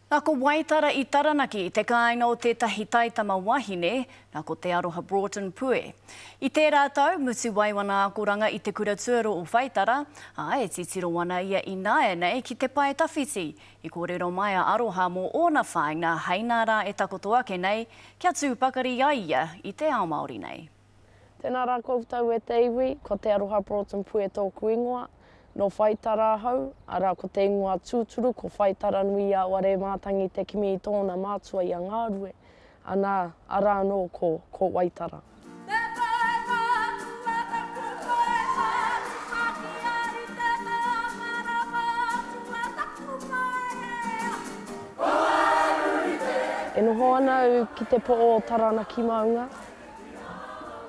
Na ko Waitara i Taranaki te kāinga o tētahi taitama wahine, na ko Te Aroha Broughton Pue. I tērā tau, mutu wai wana akoranga i te kura tuaro o Whaitara, ā, e titiro ana ia ināianei ki te pae tawhiti. I kōrero mai a Aroha mō ōna whāinga hei nā rā e takoto ake nei, kia tū pakari ai ia i te ao Māori nei. Tēnā rā koutou e te iwi, ko Te Aroha Broughton Pue tōku ingoa, nō Whaitara ahau, arā ko te ingoa tūturu ko Whaitaranui-a-Ware Mātangi te kimi i tōna mātua i a Ngārue, anā, arā anō ko, ko Waitara. Te pae matua taku pae matua kia rite te amara matua taku pae Ko Aurite. E noho ana au ki te po'o o Taranaki maunga.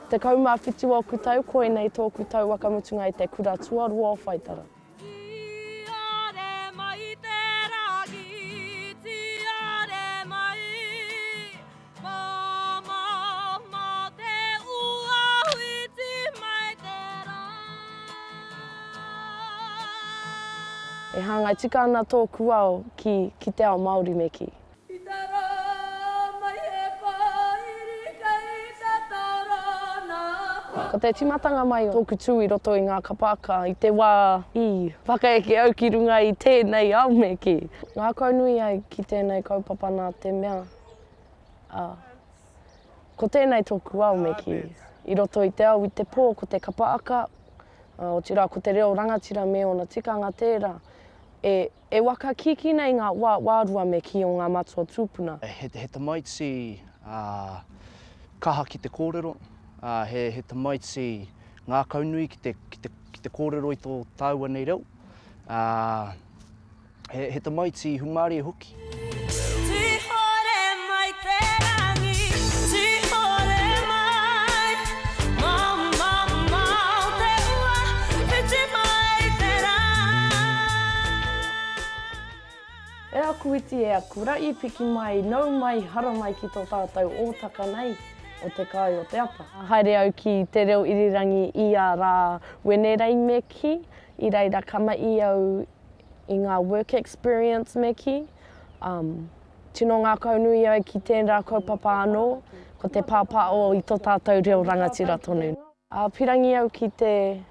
17 ōku tau, koinei tōku tau whakamutunga i te kura tuarua o Whaitara. Tiare mai te rangi, tiare mai, Māmā te ua whiti mai te rā. E hāngai tika ana tōku ao ki, ki te ao Māori me kī. I te rā mai he pāiri kei te torona. Ko te tīmatanga mai o tōku tū i roto i ngā kapāka i te wā i whakaeke au ki runga i tēnei ao me kī. Ngākaunui ai ki tēnei kaupapa nā te mea, ā, ko tēnei tōku ao me kī. I roto i te ao i te pō ko te kapaaka, ā, otirā ko te reo rangatira me ōna tikanga tērā e E waka kiki nei ngā wā wārua me kī o ngā matua tūpuna. He tamaiti kaha ki te kōrero, he tamaiti ngākaunui ki te kōrero i tō tāua nei reo, he tamaiti hūmārie hoki. Tīhore mai te rangi, tīhore mai, Mamamao te ua, whiti mai te rā. E aku iti, e aku raʻi, piki mai, nau mai, haramai ki tō tātou ōtaka nei o Te Kāi o te Ata. Haere au ki te reo irirangi ia rā Wenerei me kī, i reira ka mahi au i ngā work experience me kī. Um, tino ngākaunui au ki tērā kaupapa anō, ko te pāpāo i tō tātou reo rangatira tonu. Ā, pirangi au ki te,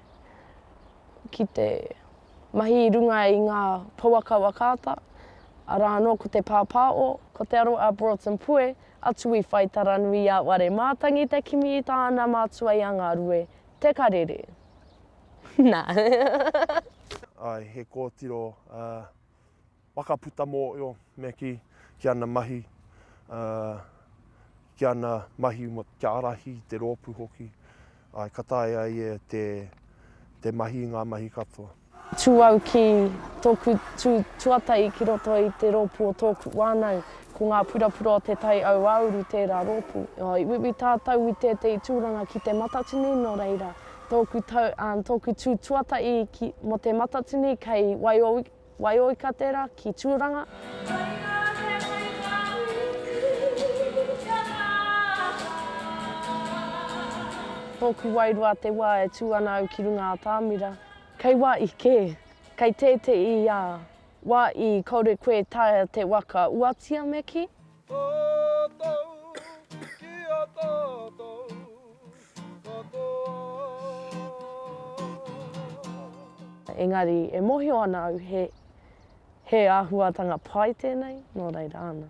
ki te mahi i runga i ngā pouaka whakaata, arā anō ko te pāpāo, ko Te Aroha Broughton Pue, atu i Whaitaranui a Ware Mātangi te kimi i tāna mātua i a Ngārue, Te Karere. Nā. Āe, he kōtiro waka puta mōio me kī, ki ana mahi, ki ana mahi kia ārahi i te rōpū hoki, āe, ka taea e ia te, te mahi i ngā mahi katoa. Tū au ki tōku tū tuatahi ki roto i te rōpū o tōku whānau, ko Ngā Purapura o Te Tai Auāuru tērā rōpū. I uiui tātou i tētehi tūranga ki Te Matatini, nō reira, tōku tau, tōku tū tuatahi ki, mō Te Matatini kei Waiō, Waioika tērā, ki Tūranga. Tōku wairua te wā e tū ana au ki runga atamira. Kei wā i kē, kei tētehi ā wā i kaore koe taea te waka uatia me kī. Tātou ki a tātou katoa. Engari e mōhio ana au he, he āhuatanga pai tēnei, nō reira ana.